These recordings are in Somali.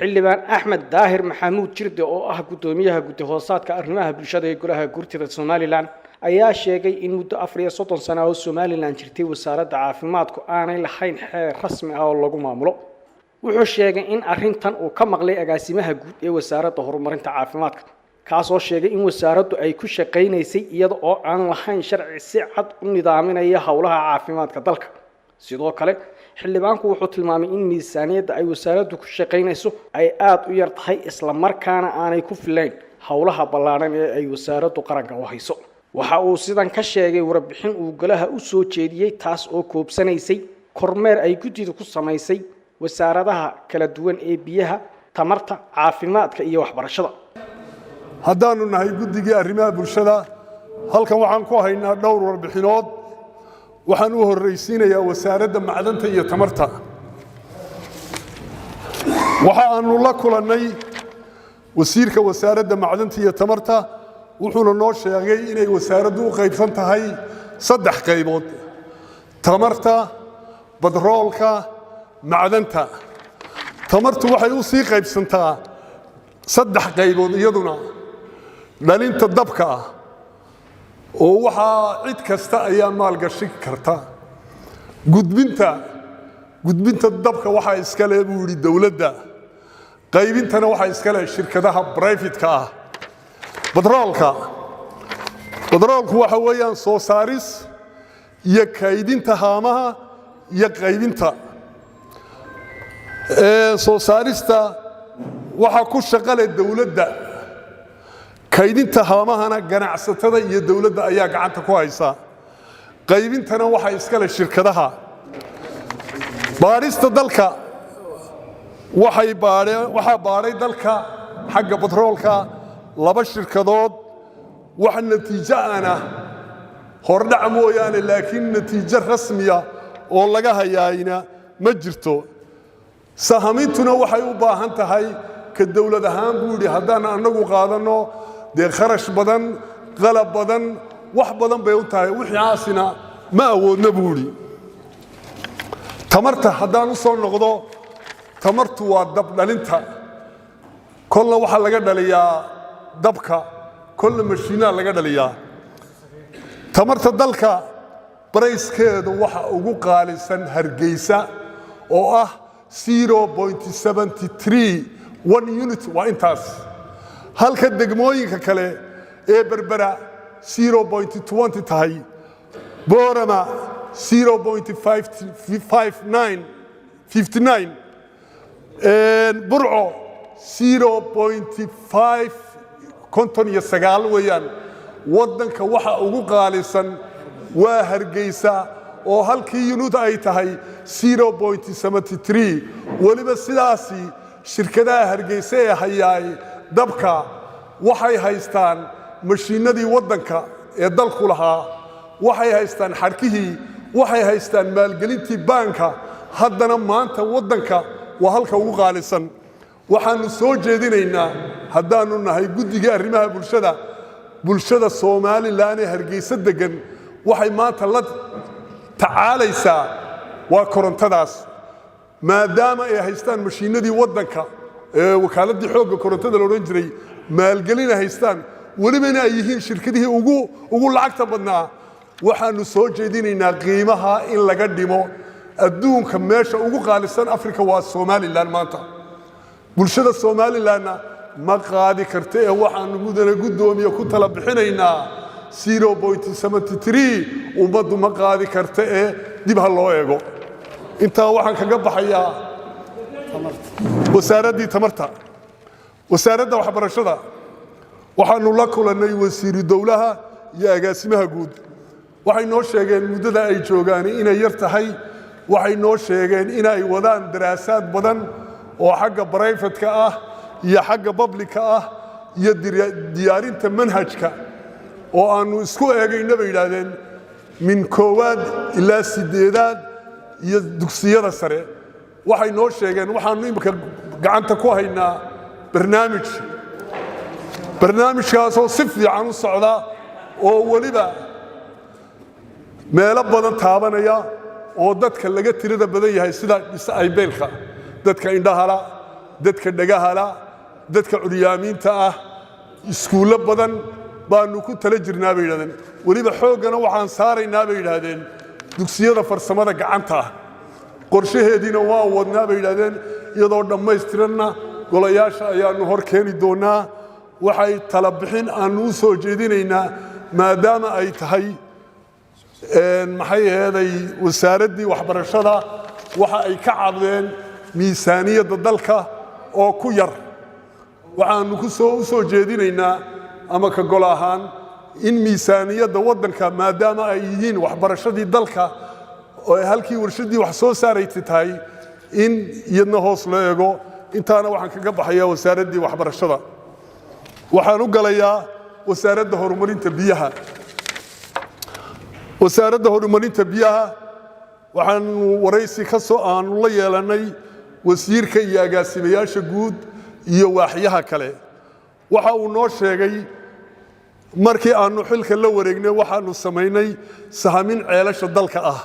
Xildhibaan Axmed Daahir Maxamuud Jirde, oo ah guddoomiyaha guddi hoosaadka arrimaha bulshada ee golaha guurtida Somaliland, ayaa sheegay in muddo 34 sano oo Somaliland jirtay wasaaradda caafimaadku aanay lahayn xeer rasmi ah oo lagu maamulo. Wuxuu sheegay in arrintan uu ka maqlay agaasimaha guud ee wasaaradda horumarinta caafimaadka, kaasoo sheegay in wasaaraddu ay ku shaqaynaysay iyada oo aan lahayn sharci si cad u nidaaminaya howlaha caafimaadka dalka. Sidoo kale, xildhibaanku wuxuu tilmaamay in miisaaniyadda ay wasaaraddu ku shaqaynayso ay aada u yar tahay, isla markaana aanay ku filayn howlaha ballaadhan ee ay wasaaraddu qaranka u hayso. Waxa uu sidan ka sheegay warbixin uu golaha u soo jeediyey, taas oo koobsanaysay kormeer ay guddidu ku samaysay wasaaradaha kala duwan ee biyaha, tamarta, caafimaadka iyo waxbarashada. Haddaannu nahay guddigii arrimaha bulshada, halkan waxaan ku haynaa dhowr warbixinood. Waxaan u horraysiinayaa wasaaradda macdanta iyo tamarta. Waxa aannu la kulannay wasiirka wasaaradda macdanta iyo tamarta, wuxuuna noo sheegay inay wasaaraddu u qaybsan tahay saddex qaybood: tamarta, badroolka, macdanta. Tamartu waxay u sii qaybsantaa saddex qaybood iyaduna: dhalinta dabka ah, oo waxaa cid kasta ayaa maalgashi karta; gudbinta dabka waxaa iska leh, buu yidhi, dowladda; qaybintana waxaa iska leh shirkadaha private-ka ah. Badroolku waxa weeyaan soo saaris iyo kaydinta haamaha iyo qaybinta. Soo saarista waxaa ku shaqo leh dowladda, kaydinta haamahana ganacsatada iyo dowladda ayaa gacanta ku haysa, qaybintana waxaa iska leh shirkadaha. Baadhista dalka waxay baadheen, waxaa baadhay dalka xagga batroolka laba shirkadood. Wax natiijo ana hordhac mooyaane, laakiin natiijo rasmiya oo laga hayaayna ma jirto. Sahamintuna waxay u baahan tahay ka dowlad ahaan, buu yidhi, haddaan annagu qaadanno, dee kharash badan, qalab badan, wax badan bay u tahay, wixiaasina ma awoodna, buu yidhi. Tamarta haddaan u soo noqdo, tamartu waa dabdhalinta. Kolna waxaa laga dhaliyaa dabka, kolna mashiinaa laga dhaliyaa. Tamarta dalka price-keedu waxa ugu qaalisan Hargeysa, oo ah 0.73 one unit, waa intaas, halka degmooyinka kale ee Berbera 0.20 tahay, Boorama 0.59 59, Burco 0.5 59 weeyaan. Waddanka waxa ugu qaalisan waa Hargeysa, oo halkii unit ay tahay 0.73. Weliba sidaasi shirkadaha Hargeysa ee hayaay dabka waxay haystaan mashiinadii waddanka ee dalku lahaa, waxay haystaan xadhkihii, waxay haystaan maalgelintii baanka. Haddana maanta waddanka waa halka ugu qaalisan. Waxaannu soo jeedinaynaa, haddaannu nahay guddiga arrimaha bulshada, bulshada Somaliland ee Hargeysa deggan waxay maanta la tacaalaysaa waa korontadaas. Maadaama ay haystaan mashiinadii waddanka ee wakaaladii xoogga korontada la odhan jiray, maalgelina haystaan, welibana ay yihiin shirkadihii ugu lacagta badnaa, waxaannu soo jeedinaynaa qiimaha in laga dhimo. Adduunka meesha ugu qaalisan Afrika waa Somaliland maanta. Bulshada Somalilandna ma qaadi karta ee waxaannu, mudane guddoomiye, ku tala bixinaynaa 0.73. Ummaddu ma qaadi karta ee dib ha loo eego. Intaa waxaan kaga baxayaa wasaaraddii tamarta. Wasaaradda waxbarashada waxaannu la kulannay wasiiru dowlaha iyo agaasimaha guud. Waxay noo sheegeen muddada ay joogaan inay yar tahay. Waxay noo sheegeen inay wadaan daraasaad badan oo xagga private-ka ah iyo xagga public-ka ah iyo diyaarinta manhajka, oo aannu isku eegayna, bay yidhaahdeen, min koowaad ilaa sideedaad iyo dugsiyada sare. Waxay noo sheegeen, waxaannu imika gacanta ku haynaa barnaamij, barnaamijkaasoo si fiican u socda oo weliba meelo badan taabanaya, oo dadka laga tirada badan yahay, sida disabled-ka, dadka indhahala, Dadka dhagahala, dadka curyaamiinta ah, iskuullo badan baanu ku tala jirnaa, bay yidhahdeen. Weliba xooggana waxaan saaraynaa, bay yidhaahdeen, dugsiyada farsamada gacanta ah. Qorshaheediina waa wadnaa, bay yidhahdeen, iyadoo dhammaystiranna golayaasha ayaannu hor keeni doonnaa. Waxay talabixin aannu u soo jeedinaynaa, maadaama ay tahay, maxay aheeday, wasaaraddii waxbarashada, waxa ay ka cabdeen miisaaniyadda dalka oo ku yar. Waxaannu ku soo u soo jeedinaynaa ama ka gol ahaan in miisaaniyadda waddanka, maadaama ay yihiin waxbarashadii dalka oo ay halkii warshaddii wax soo saaraysa tahay, in iyadna hoos loo eego. Intaana waxaan kaga baxayaa wasaaraddii waxbarashada. Waxaan u galayaa wasaaradda horumarinta biyaha. Wasaaradda horumarinta biyaha waxaanu waraysi ka soo aanu la yeelannay wasiirka iyo agaasimayaasha guud iyo waaxyaha kale. Waxa uu noo sheegay, markii aannu xilka la wareegnay waxaannu samaynay sahamin ceelasha dalka ah.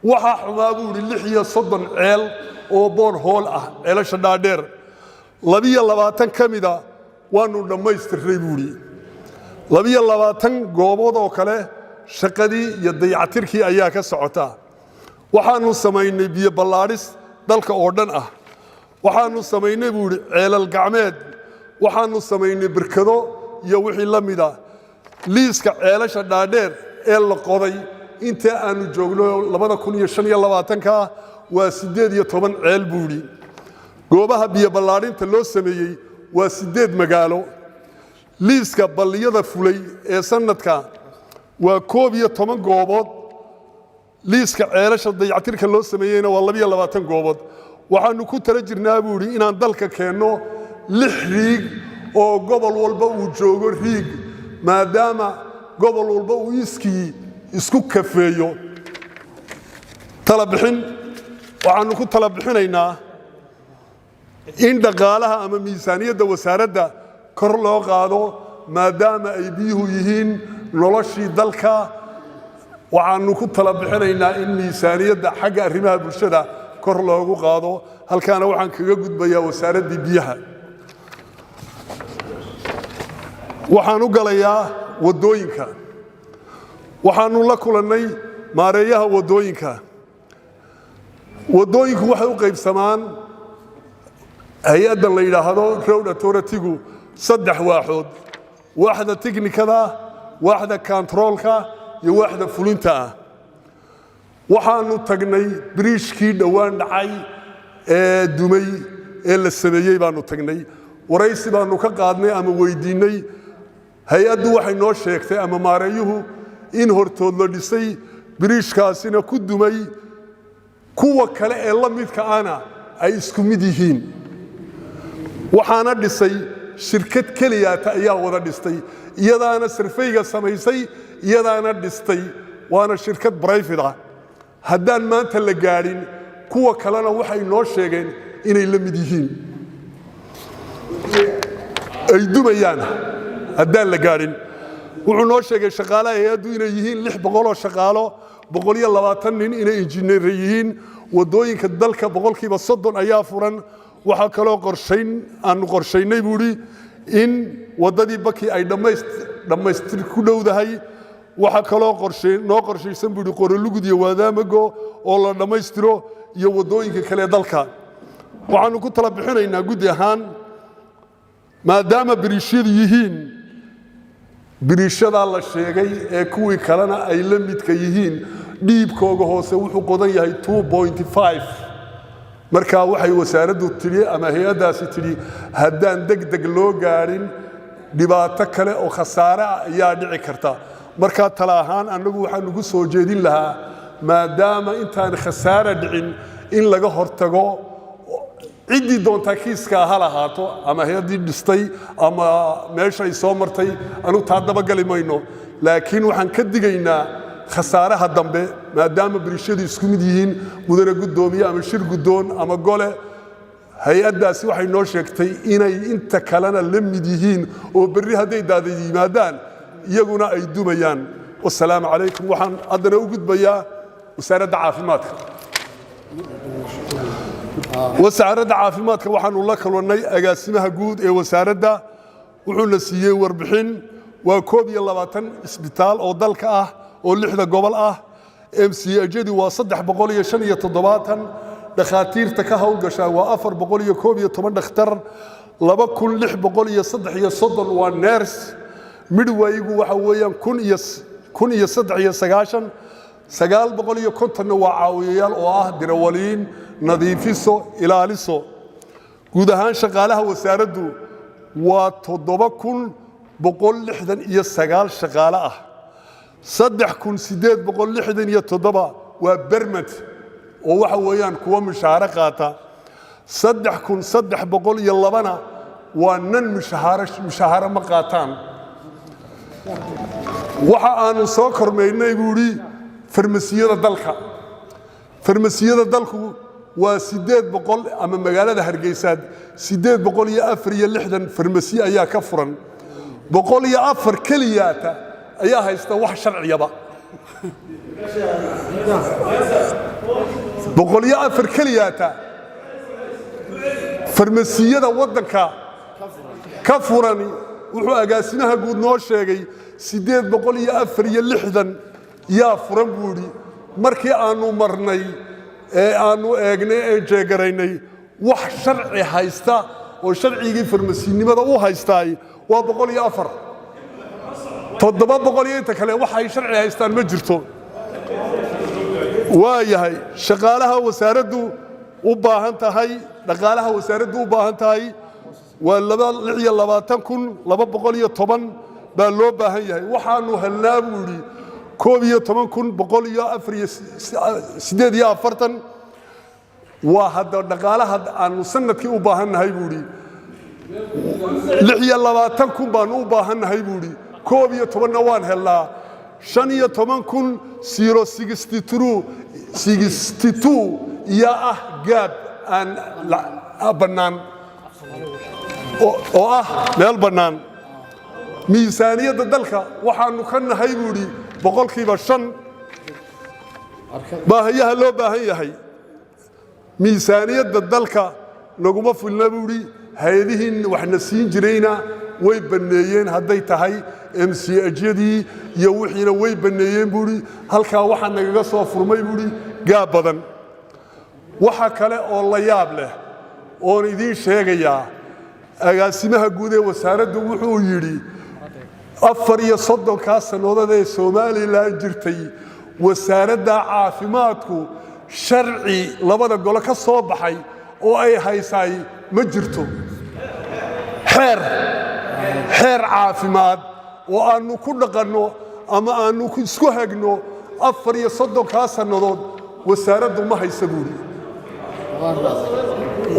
Waxaa xumaa, buu idhi, 36 ceel oo borehole ah, ceelasha dhaadheer. 22 ka mida waannu dhammaystirnay, buu idhi. 22 goobood oo kale shaqadii iyo dayactirkii ayaa ka socota. Waxaannu samaynay biyo ballaadhis dalka oo dhan ah. Waxaannu samaynay, buu idhi, ceelal gacmeed. Waxaannu samaynay berkado iyo wixii la mida. Liiska ceelasha dhaadheer ee la qoday inta aannu joogno 2025-ka waa 18 ceel, buu idhi. Goobaha biyo ballaadhinta loo sameeyey waa siddeed magaalo. Liiska balliyada fulay ee sanadka waa 11 goobood. Liiska ceelasha dayactirka loo sameeyeyna waa 22 goobood. Waxaannu ku tala jirnaa, buu idhi, inaan dalka keenno lix riig oo gobol walba uu joogo riig, maadaama gobol walba uu iskii isku kafeeyo. Talabixin: waxaannu ku tala bixinaynaa in dhaqaalaha ama miisaaniyadda wasaaradda kor loo qaado, maadaama ay biyuhu yihiin noloshii dalka. Waxaannu ku tala bixinaynaa in miisaaniyadda xagga arrimaha bulshada kor loogu qaado. Halkaana waxaan kaga gudbayaa wasaaraddii biyaha. Waxaan u galayaa waddooyinka. Waxaannu la kulannay maareeyaha waddooyinka. Waddooyinku waxay u qaybsamaan, hay-addan la yidhaahdo Road Authority-gu, saddex waaxood: waaxda tiknikada, waaxda kantaroolka iyo waaxda fulinta ah. Waxaannu tagnay biriishkii dhowaan dhacay ee dumay ee la sameeyey baannu tagnay. Waraysi baannu ka qaadnay ama weydiinnay hay-addu. Waxay noo sheegtay ama maareeyuhu in hortood la dhisay, biriishkaasina ku dumay, kuwa kale ee la midka ana ay isku mid yihiin. Waxaana dhisay shirkad keliyaata ayaa wada dhistay, iyadaana survey-ga samaysay, iyadaana dhistay, waana shirkad private ah. Haddaan maanta la gaadhin, kuwa kalena waxay noo sheegeen inay la mid yihiin, ay dumayaan haddaan la gaadhin. Wuxuu noo sheegay shaqaalaha hay-addu inay yihiin 600 oo shaqaalo, 120 nin inay injineer yihiin. Waddooyinka dalka 30% ayaa furan. Waxaa kaloo qorshayn aanu qorshaynay, buu idhi, in waddadii Baki ay dhammaystir ku dhowdahay. Waxaa kaloo noo qorshaysan, buu idhi, Qorolugud iyo Waadaamago oo la dhammaystiro iyo waddooyinka kale ee dalka. Waxaannu ku tala bixinaynaa guddi ahaan, maadaama biriishyadu yihiin biriishadaa la sheegay ee kuwii kalena ay la midka yihiin, dhiibkooga hoose wuxuu qodan yahay 2.5. Markaa waxay wasaaraddu tidhi ama hay-addaasi tidhi, haddaan deg deg loo gaadhin, dhibaato kale oo khasaare ah ayaa dhici karta. Markaa tala ahaan annagu waxaan ugu soo jeedin lahaa, maadaama intaan khasaara dhicin in laga hortago. Ciddii doontaa kiiskaa ha lahaato, ama hay-addii dhistay ama meesha ay soo martay, anugu taa dabagali mayno, laakiin waxaan ka digaynaa khasaaraha dambe, maadaama biriishyadu isku mid yihiin. Mudane guddoomiye ama shir guddoon ama gole, hay-addaasi waxay noo sheegtay inay inta kalena la mid yihiin, oo berri hadday daada yimaadaan iyaguna ay dumayaan. Wasalaamu calaykum. Waxaan haddana u gudbayaa wasaaradda caafimaadka. Wasaaradda caafimaadka waxaanu la kulannay agaasimaha guud ee wasaaradda, wuxuuna siiyey warbixin. Waa 21 isbitaal oo dalka ah oo lixda gobol ah. MCH-yadu waa 375. Dhakhaatiirta ka howlgashaa waa 411 dhakhtar, 2633 waa nurse. Midwife-gu waxa weeyaan 1093, 950-na waa caawiyayaal oo ah dirawaliin, nadiifiso, ilaaliso. Guud ahaan shaqaalaha wasaaraddu waa 7169 shaqaale ah, 3867 waa permanent oo waxa weeyaan kuwa mushaaharo qaata, 3302-na waa nan mushahaaro, mushaaharo ma qaataan. Waxa aanu soo kormaynay, buu idhi, farmasiyada dalka. Farmasiyada dalku waa 800, ama magaalada Hargeysaad 864 farmasiye ayaa ka furan. 104 keliyaata ayaa haysta wax sharciyaba. 104 keliyaata farmasiyada waddanka ka furani. Wuxuu agaasimaha guud noo sheegay 864 yaa furan, buu idhi. Markii aanu marnay ee aanu eegnay ee jeegaraynay, wax sharci haysta oo sharcigii farmasiinimada u haystaay waa 104. 700 iyo inta kale waxay sharci haystaan ma jirto. Waa yahay, shaqaalaha wasaaraddu u baahan tahay, dhaqaalaha wasaaraddu u baahan tahay waa 26,210 baa loo baahan yahay. Waxaanu helnaa, buu yidhi, 11,148. Waa hadda dhaqaalaha aanu sanadkii u baahan nahay, buu yidhi. 26,000 baanu u baahan nahay, buu yidhi. 11-na waan helnaa. 15,062 yaa ah gap aan bannaan oo ah meel bannaan. Miisaaniyadda dalka waxaanu ka nahay, buu idhi, 5%. Baahayaha loo baahan yahay, miisaaniyadda dalka naguma filna, buu idhi. Hay-adihii waxna siin jirayna way banneeyeen, hadday tahay MCH-yadii iyo wixiina way banneeyeen, buu idhi. Halkaa waxaa nagaga soo furmay, buu idhi, gap badan. Waxa kale oo la yaab leh oon idiin sheegayaa, agaasimaha guud ee wasaaraddu wuxuu yidhi 34-kaa sannadood ee Somaliland jirtay, wasaaradda caafimaadku sharci labada golo ka soo baxay oo ay haysaay ma jirto. Xeer caafimaad oo aannu ku dhaqanno ama aannu isku hagno 34-kaa sannadood wasaaraddu ma haysa, buuri.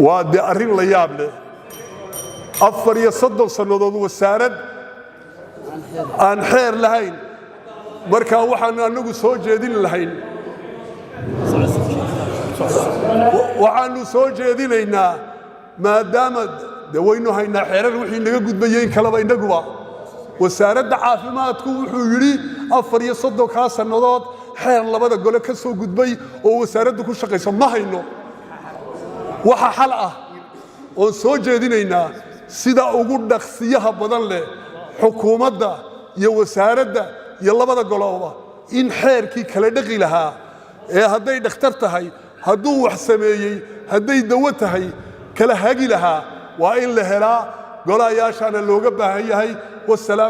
Waa dee arrin la yaab leh, 34 sannadood wasaarad aan xeer lahayn. Marka waxaanu annagu soo jeedin lahayn, waxaanu soo jeedinaynaa, maadaama de waynu haynaa xeerar wixii naga gudbayey in kaleba innaguba, wasaaradda caafimaadku wuxuu yidhi 34-kaa sannadood xeer labada gole ka soo gudbay oo wasaaraddu ku shaqayso ma hayno. Waxa xal ah oon soo jeedinaynaa, sida ugu dhaqsiyaha badan leh xukuumadda iyo wasaaradda iyo labada goloba in xeerkii kala dhaqi lahaa ee hadday dhakhtar tahay, hadduu wax sameeyey, hadday dawo tahay, kala hagi lahaa waa in la helaa. Golahayaashaana looga baahan yahay. Wasalaam.